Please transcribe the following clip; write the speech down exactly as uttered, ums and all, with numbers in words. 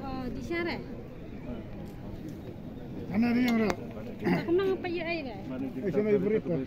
Oh, di share. Ana ri yang ro. Aku nang apa ya ai re? Isa mai beri ko.